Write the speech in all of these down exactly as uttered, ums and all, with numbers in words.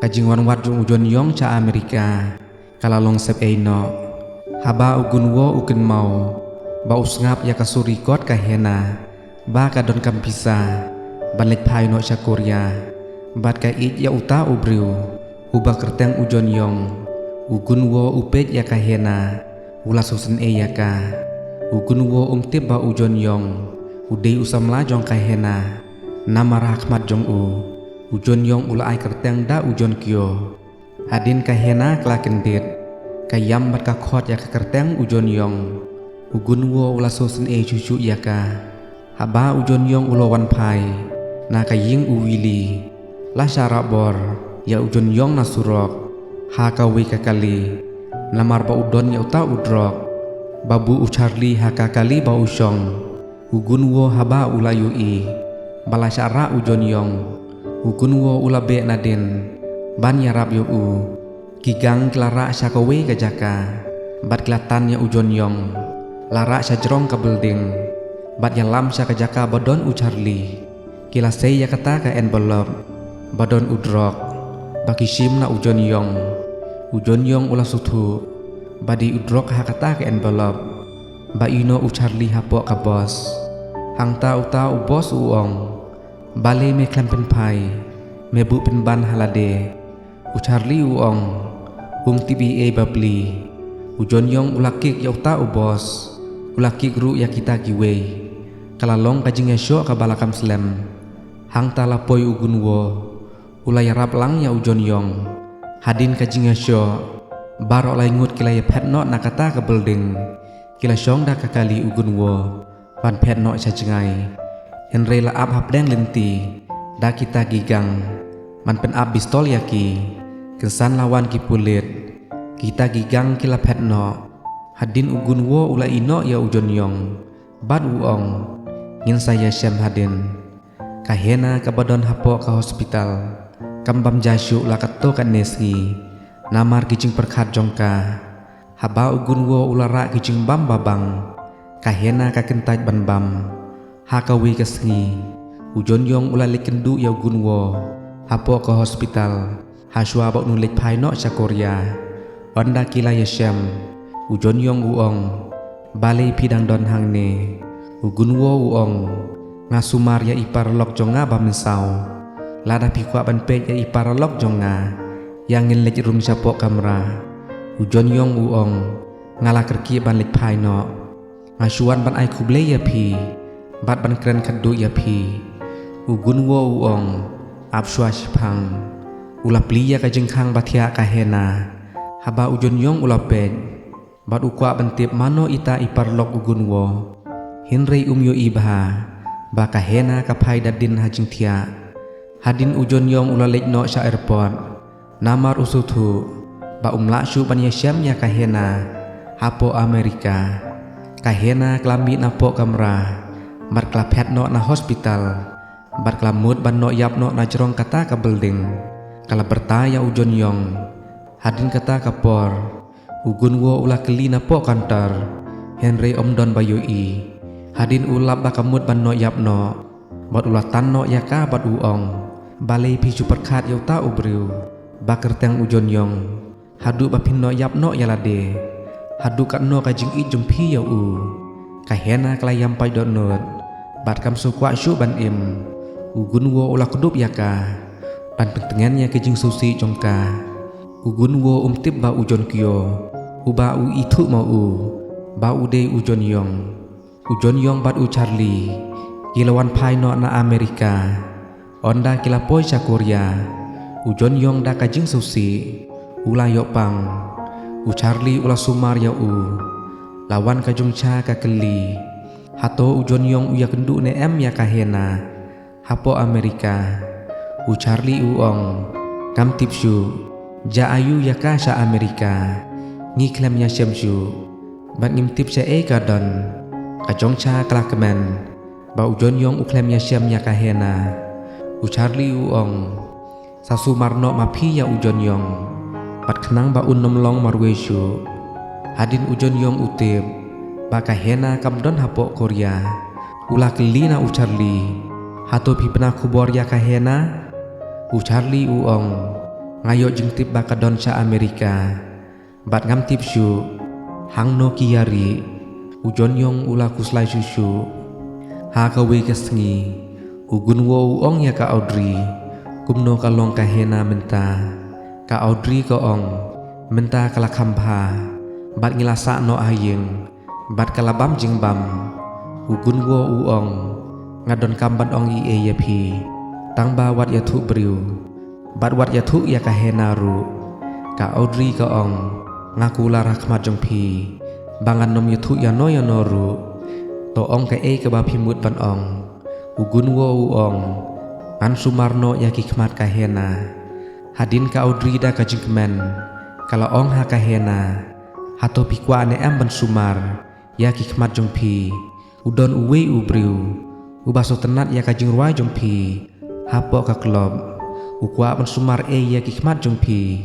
Ka jingwan wad jong u John Yong sha Amerika ka la long sepei noh. Haba u Gun Wo u kynmaw ba u sngap ïa ka sur record ka Hena ba ka donkam pisa ban leit phai noh sha Korea bad ka ïeit ïa uta u briew uba kyrteng u John Yong, u Gun Wo u peit ïa ka Hena, u la sngewsynei ïa ka. U Gun Wo um tip ba u John Yong u dei u samla jong ka Hena. Namar ha khmat jong u, u John Yong u la ai kyrteng da u John Kyo. Hadien ka Hena ka la kyndit, ka ïam bad ka khot ïa ka kyrteng u John Yong, u Gun Wo u la sngewsynei shuh shuh ïa ka. Haba u John Yong u la wan phai na ka ïing u Willie, la shah rah bor ïa u John Yong na surok ha kawei ka kali. Namar ba u don ïa uta u drok ba buh u Charlie ha ka kali ba u shong. U Gun Wo haba u la ïohi ba la shah rah u John Yong, u Gun Wo u la beh nadien ban ïarap ïa u. Ki gang ki la rah sha kawei ka jaka bad ki la tan ïa u John Yong, la rah sha jrong ka building bad ïalam sha ka jaka ba don u Charlie. Ki la sei ïa kata ka envelope ba don u drok ba ki shim na u John Yong. U John Yong u la sngewthuh ba dei u drok ha kata ka envelope ba ïeh noh u Charlie hapoh ka bos. Hangta uta u bos u ong, "Balei me khlem pynphai, me buh pynban ha lade?" U Charlie u ong, "Um tip ei ei bapli." U John Yong u la kick ïa uta u bos, u la kick ruh ïa kita kiwei. Ka la long ka jingïashoh kaba la kam slem. Hangta la poi u Gun Wo, u la ïarap lang ïa u John Yong. Hadien ka jingïashoh, baroh lai ngut ki la ïaphet noh na kata ka building. Ki la shong da ka kali u Gun Wo ban phet noh sha jngai. Hynrei la ap hapdeng lynti da kita ki gang ban pynap pistol ïa ki. Kynsan la wan ki pulit. Kita ki gang ki la phet noh. Hadien u Gun Wo u la ïeh noh ïa u John Yong bad u ong, "Ngin sa ïashem hadien." Ka Hena kaba don hapoh ka hospital kam bam ja shuh la katto katne sngi namar ki jingpyrkhat jong ka. Haba u Gun Wo u la rah ki jingbam babang, ka Hena ka kyntait ban bam. Ha kawei ka sngi, u John Yong u la leit kynduh ïa u Gun Wo hapoh ka hospital, ha shuwa ba un leit phai noh sha Korea. Ynda ki la ïashem, u John Yong u ong, "Balei phi dang don hangne?" U Gun Wo u ong, "Nga sumar ïa i paralok jong nga ba mynsaw. Lada phi kwah ban peit ïa i paralok jong nga, ïa ngin leit rung shapoh kamra." U John Yong u ong, "Nga la kyrkieh ban leit phai noh. Nga shu wan ban ai khublei ïa phi bad ban kren khatduh ïa phi." U Gun Wo u ong, "Ap shuwa shiphang." U la plie ïa ka jingkhang ba thiah ka Hena. Haba u John Yong u la peit bad u kwah ban tip mano ita i paralok u Gun Wo, hynrei um ïohi bha ba ka Hena ka phai da dien ha jingthiah. Hadien u John Yong u la leit noh sha airport. Namar u sngewthuh ba um lah shuh ban ïashem ïa ka Hena hapoh Amerika. Ka Hena ka la mih napoh kamra bad ka la phet noh na hospital bad ka la mut ban noh ïap noh na jrong kata ka building. Ka la pyrta ïa u John Yong. Hadien kata ka por, u Gun Wo u la kylli napoh counter, hynrei um don ba ïohi. Hadien u lap ba ka mut ban noh ïap noh bad u la tan noh ïa ka bad u ong, "Balei phi shu pyrkhat ïa uta u briew ba kyrteng u John Yong, haduh ba phin noh ïap noh ïa lade? Haduh katno ka jingïeit jong phi ïa u?" Ka Hena ka la ïam pait dohnud bad kam sngewkwah shuh ban im. U Gun Wo u la kdup ïa ka ban pyntngen ïa ka jingsngewsih jong ka. U Gun Wo um tip ba u John Kyo, uba u ithuh ma u ba u dei u John Yong. U John Yong bad u Charlie ki la wan phai noh na Amerika. Ynda ki la poi sha Korea, u John Yong da ka jingsngewsih u la ïoh pang. U Charlie u la sumar ïa u. La wan ka jong cha ka kylli, "Hato u John Yong u ïakynduh ne em ïa ka Hena hapoh Amerika?" U Charlie u ong, "Ngam tip shuh. Ja aïu ïa ka sha Amerika? Ngi khlem ïashem shuh bad ngim tip shaei ka don." Ka jong cha ka la kmen ba u John Yong u khlem ïashem ïa ka Hena. U Charlie u ong, "Sa sumar noh ma phi ïa u John Yong bad khnang ba un ym long marwei shuh." Hadien u John Yong u tip ba ka Hena kam don hapoh Korea, u la kylli na u Charlie, "Hato phi bna khubor ïa ka Hena?" U Charlie u ong, Nga ïoh jingtip ba ka don sha Amerika. Bad ngam tip shuh hangno ki ïa ri. U John Yong u la khuslai shuh shuh. Ha kawei ka sngi, u Gunwo u ong ïa ka Audrey, kumno ka long ka Hena mynta. Ka Audrey ka ong, mynta ka la kham bha, bad ngi la sah noh ha ïing, bad ka la bam jingbam. U Gunwo u ong, nga donkam ban ong ei ei ïa phi, tang ba wat ïathuh briew, bad wat ïathuh ïa ka Hena ruh. Ka Audrey ka ong, nga kular ha khmat jong phi ba ngan ym ïathuh ïano ïano ruh. To ong kaei kaba phi mut ban ong. U Gunwo u ong, ngan sumar noh ïa ki khmat ka Hena. Hadien ka Audrey da ka jingkmen, ka la ong ha ka Hena, hato phi kwah ne em ban sumar ïa ki khmat jong phi? U don uwei u briew uba sngewtynnad ïa ka jingrwai jong phi hapoh ka club. U kwah ban sumar ei ïa ki khmat jong phi.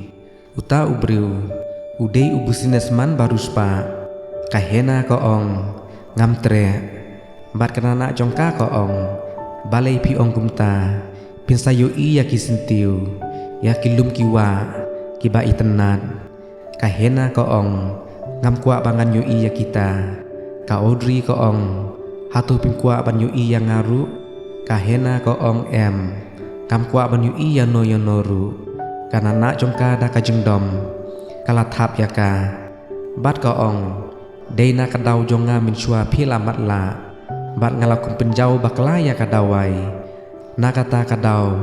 Uta u briew u dei u businessman ba riewspah. Ka Hena ka ong, ngam treh. Bad ka Nana jong ka ka ong, balei phi ong kumta? Phin sa ïohi ïa ki syntiew, ïa ki lum ki wah kiba itynnad. Ka Hena ka ong, ngam kwah ba ngan ïohi ïa kita. Ka Audrey ka ong, hato phin kwah ban ïohi ïa nga ruh? Ka Hena ka ong, em, ngam kwah ban ïohi ïano ïano ruh. Ka Nana jong ka da ka jingdom ka la thap ïa ka, bad ka ong, dei na ka daw jong nga mynshuwa phi la matlah, bad nga la kum pynjaw bakla ïa ka dawai. Na kata ka daw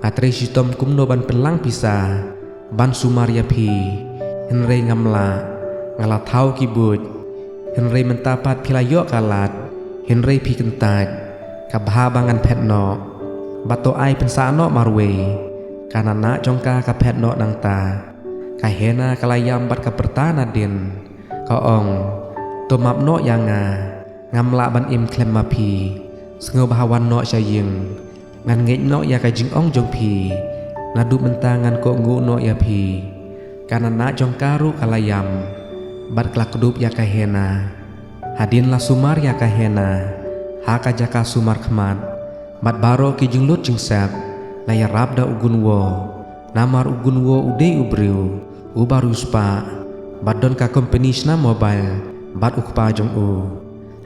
nga trei shitom kumno ban pynlang pisa ban sumar ïa phi. Hynrei ngam lah, nga la thaw ki buit. Hynrei mynta pat phi la ïoh ka lad, hynrei phi kyntait. Ka bha ba ngan phet noh. Bad to ai pynsah noh marwei. Ka Nana jong ka ka phet noh nangta. Ka Hena ka la ïam bad ka pyrta nadien. Ka ong, to map noh ïa nga. Ngam lah ban im khlem ma phi. Sngewbha wan noh sha ïing. Ngan ngeit noh ïa ka jingong jong phi. Naduh mynta ngan kohnguh noh ïa phi. Ka Nana jong ka ruh ka la ïam bad ka la kdup ïa ka Hena. Hadien la sumar ïa ka Hena ha ka jaka sumar khmat, bad baroh ki jinglut jingsep la ïarap da u Gunwo. Namar u Gunwo u dei u briew uba riewspah, bad don ka kompani shna mobile bad u kpa jong u.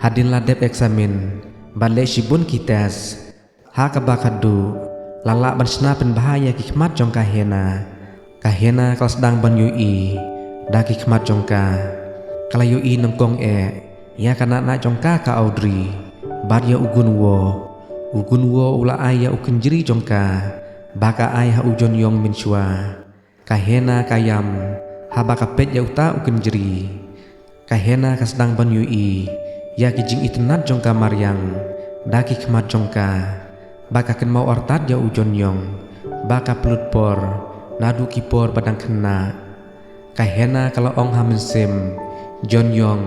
Hadien la dep eksamin bad leh shibun ki test, ha kaba khatduh la lah ban shna pynbha ïa ki khmat jong ka Hena. Ka Hena ka la sdang ban ïohi da ki khmat jong ka. Ka la ïohi nyngkong eh ïa ka Nana jong ka, ka Audrey, bad ïa u Gunwo. U Gunwo u la ai ïa u kynjri jong ka ba ka ai ha u John Yong mynshuwa. Ka Hena ka ïam haba ka peit ïa uta u kynjri. Ka Hena ka sdang ban ïohi ïa ki jingitynnad jong ka mariang da ki khmat jong ka, ba ka kynmaw artat ïa u John Yong ba ka pynlut por naduh ki por ba dang khynnah. Ka Hena ka la ong ha mynsiem, John Yong,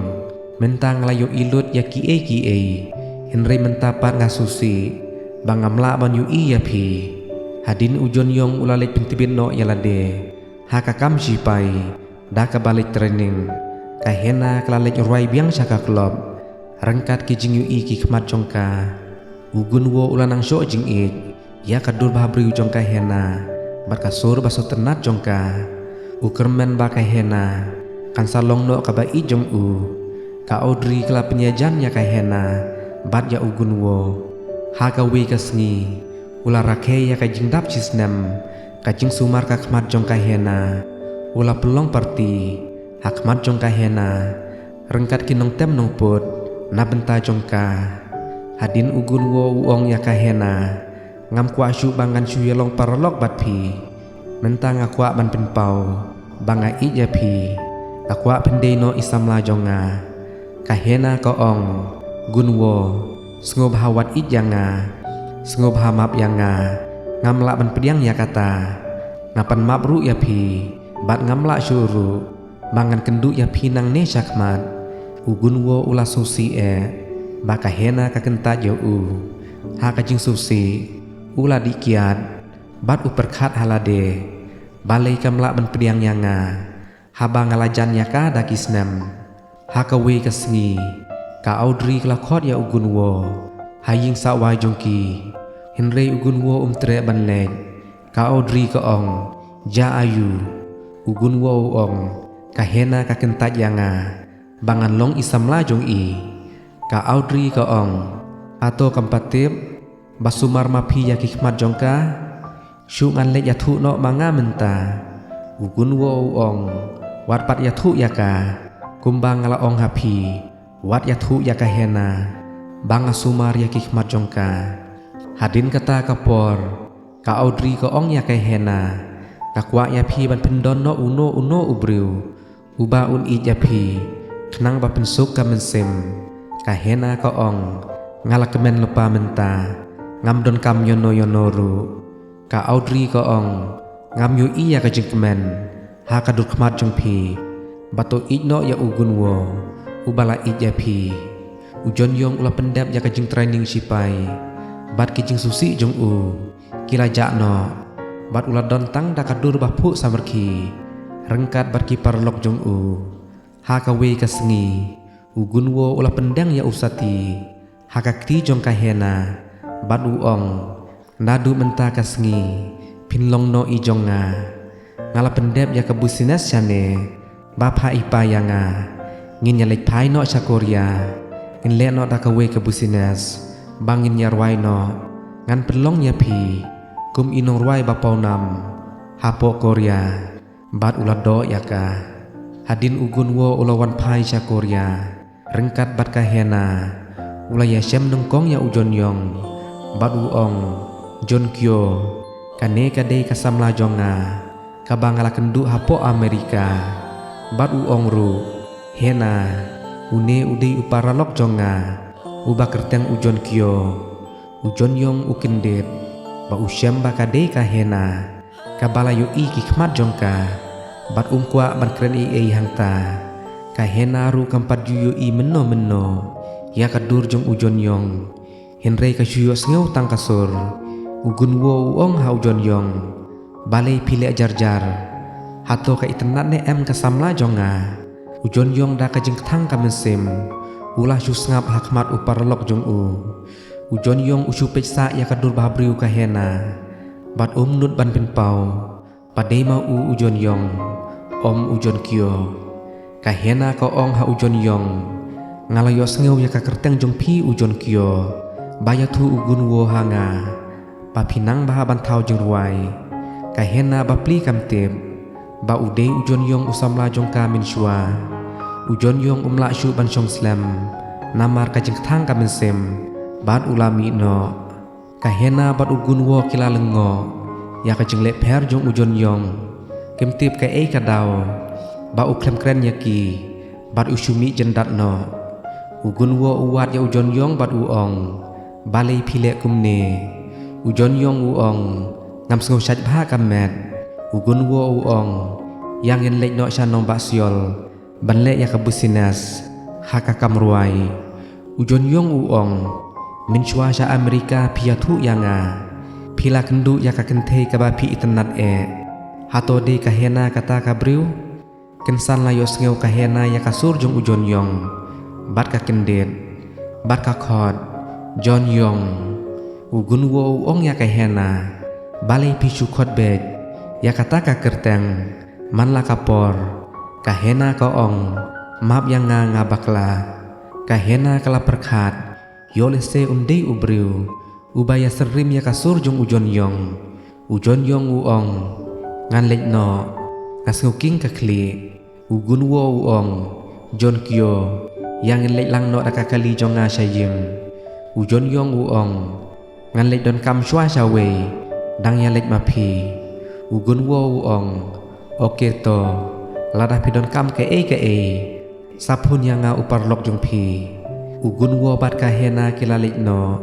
mynta nga la ïohi lut ïa kiei kiei, hynrei mynta pat nga sngewsih ba ngam lah ban ïohi ïa phi. Hadien u John Yong u la leit pyntbit noh ïa lade ha ka kam shipai da kaba leit training. Ka Hena ka la leit rwai biang sha ka club ryngkat ki jingïohi ki khmat jong ka. U Gunwo u la nang shoh jingïeit ïa ka dur bhabriew jong ka Hena bad ka sur ba sngewtynnad jong ka. U kyrmen ba ka Hena kan sa long noh kaba ïeit jong u. Ka Audrey ka la pynïajan ïa ka Hena bad ïa u Gunwo. Ha kawei ka sngi u la rakhe ïa ka jingdap shisnem ka jingsumar ka khmat jong ka Hena. U la pynlong party ha khmat jong ka Hena ryngkat ki nongtem nongput na bynta jong ka. Hadien u Gunwo u ong ïa ka Hena, ngam kwah shuh ba ngan shu ïalong paralok bad phi. Mynta nga kwah ban pynpaw ba nga ïeit ïa phi. Nga kwah phin dei noh i samla jong nga. Ka Hena ka ong, Gunwo, sngewbha wat ïeit ïa nga. Sngewbha map ïa nga. Ngam lah ban pdiang ïa kata. Nga pan map ruh ïa phi bad ngam lah shuh ruh ba ngan kynduh ïa phi nangne shakhmat. U Gunwo u la sngewsih eh ba ka Hena ka kyntait ïa u. Ha ka jingsngewsih u la dih kiad bad u pyrkhat ha lade, balei kam lah ban pdiang ïa nga haba nga la jan ïa ka da ki snem. Ha kawei ka sngi ka Audrey ka la khot ïa u Gunwo ha ïing sawai jong ki. Hynrei u Gunwo um treh ban leit. Ka Audrey ka ong, Ja aïu? U Gunwo u ong, ka Hena ka kyntait ïa nga ba ngan long i samla jong i. Ka Audrey ka ong, hato kam pat tip ba sumar ma phi ïa ki khmat jong ka? Shu ngan leit ïathuh noh ma nga mynta. U Gunwo u ong, wat pat ïathuh ïa ka, kumba nga la ong ha phi, wat ïathuh ïa ka Hena ba nga sumar ïa ki khmat jong ka. Hadien kata ka por, ka Audrey ka ong ïa ka Hena, nga kwah ïa phi ban pyndon noh uno uno u briew uba un ïeit ïa phi, khnang ba pynsuk ka mynsiem. Ka Hena ka ong, nga la kmen lypa mynta, ngam donkam ïano ïano ruh. Ka Audrey ka ong, ngam ïohi ïa ka jingkmen ha ka dur khmat jong phi. Ba to ïeit noh ïa u Gunwo uba la ïeit ïa phi. U John Yong u la pyndep ïa ka jingtraining sipai bad ki jingsngewsih jong u ki la jah noh, bad u la don tang da ka dur ba phuh samrkhie ryngkat bad ki paralok jong u. Ha kawei ka sngi, u Gunwo u la pyndeng ïa u sati ha ka kti jong ka Hena bad u ong, naduh mynta ka sngi phin long noh i jong nga. Nga la pyndep ïa ka business shane, ba pha i pa ïa nga. Ngin ïa leit phai noh sha Korea, ngin leh noh da kawei ka business ba ngin ïa rwai noh. Ngan pynlong ïa phi kum i nongrwai ba pawnam hapoh Korea. Bad u la doh ïa ka. Hadien u Gunwo u la wan phai sha Korea ryngkat bad ka Hena, u la ïashem nyngkong ïa u John Yong bad u ong, John Kyo, kane ka dei ka samla jong nga kaba nga la kynduh hapoh Amerika. Bad u ong ruh, Hena, une u dei u paralok jong nga uba kyrteng u John Kyo. U John Yong u kyndit ba u shem ba ka dei ka Hena kaba la ïohi ki khmat jong ka, bad um kwah ban kren ei ei hangta. Ka Hena ruh kam pat ju ïohi mynno mynno ïa ka dur jong u John Yong, hynrei ka shu ïohsngew tang ka sur. U Gunwo u ong ha u John Yong, balei phi leh jar jar? Hato ka itynnad ne em ka samla jong nga? U John Yong da ka jingkthang ka mynsiem u la shu sngap ha khmat u paralok jong u. U John Yong u shu peit sah ïa ka dur bhabriew ka Hena bad um nud ban pynpaw ba dei ma u u John Yong, ym u John Kyo. Ka Hena ka ong ha u John Yong, nga la ïohsngew ïa ka kyrteng jong phi u John Kyo ba ïathuh u Gunwo ha nga ba phi nang bha ban thaw jingrwai. Ka Hena bapli kam tip ba u dei u John Yong u samla jong ka mynshuwa. U John Yong um lah shuh ban shong slem namar ka jingkthang ka mynsiem bad u la mih noh. Ka Hena bad u Gunwo ki la lyngngoh ïa ka jingleh pher jong u John Yong. Kim tip kaei ka daw ba u khlem kren ïa ki bad u shu mih jyndat noh. U Gunwo u wad ïa u John Yong bad u ong, balei phi leh kumne? U John Yong u ong, ngam sngew shait bha ka met. U Gunwo u ong, ïa ngin leit noh sha nongbah Seoul ban leh ïa ka business ha ka kam rwai. U John Yong u ong, mynshuwa sha Amerika phi ïathuh ïa nga, phi la kynduh ïa ka kynthei kaba phi itynnad eh. Hato dei ka Hena kata ka briew? Kynsan la ïohsngew ka Hena ïa ka sur jong u John Yong bad ka kyndit bad ka khot, John Yong. U Gunwo u ong ïa ka Hena, balei phi shu khot beit ïa kata ka kyrteng man la ka por? Ka Hena ka ong, map ïa nga, nga bakla. Ka Hena ka la pyrkhat, ïoh lehse un dei u briew uba ïasyriem ïa ka sur jong u John Yong. U John Yong u ong, ngan leit noh, nga sngew king ka khlieh. U Gunwo u ong, John Kyo, ïa ngin leit lang noh da ka kali jong nga sha ïing. U John Yong u ong, ngan leit donkam shuwa sha wei, dang ïa leit ma phi. U Gunwo u ong, oke to, lada phi donkam kaei kaei, sa phone ïa nga u paralok jong phi. U Gunwo bad ka Hena ki la leit noh.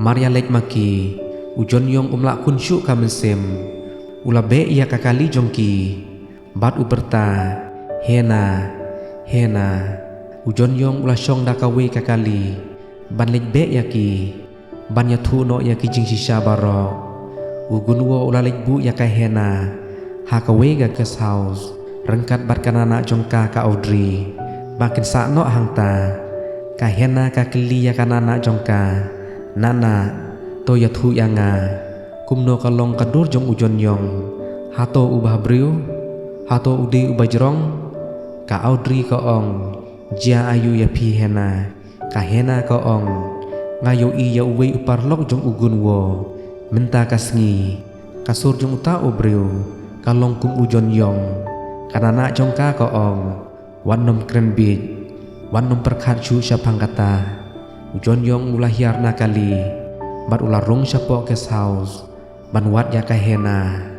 Mar ïa leit ma ki, u John Yong um lah khun shuh ka mynsiem. U la beh ïa ka kali jong ki bad u pyrta, Hena, Hena. U John Yong u la shong da kawei ka kali ban leit beh ïa ki, ban ïathuh noh ïa ki jingshisha baroh. U Gunwo u la leit buh ïa ka Hena ha kawei ka guest house ryngkat bad ka nana jong ka, ka Audrey, ba kin sah noh hangta. Ka Hena ka kylli ïa ka nana jong ka, nana, to ïathuh ïa nga, kumno ka long ka dur jong u John Yong Hato u bah briew? Hato u dei u bajrong? Ka Audrey ka ong, jia aïu ïa phi Hannah? Ka Hannah ka ong, nga ïohi ïa uwei u paralok jong u Gunwo mynta ka sngi. Ka sur jong uta u briew ka long kum u John Yong. Ka nana jong ka ka ong, wat nym kren bieit, wat nym pyrkhat shuh shaphang kata. U John Yong u la hiar na kali bad u la rung shapoh guest house ban wad ïa ka Hannah.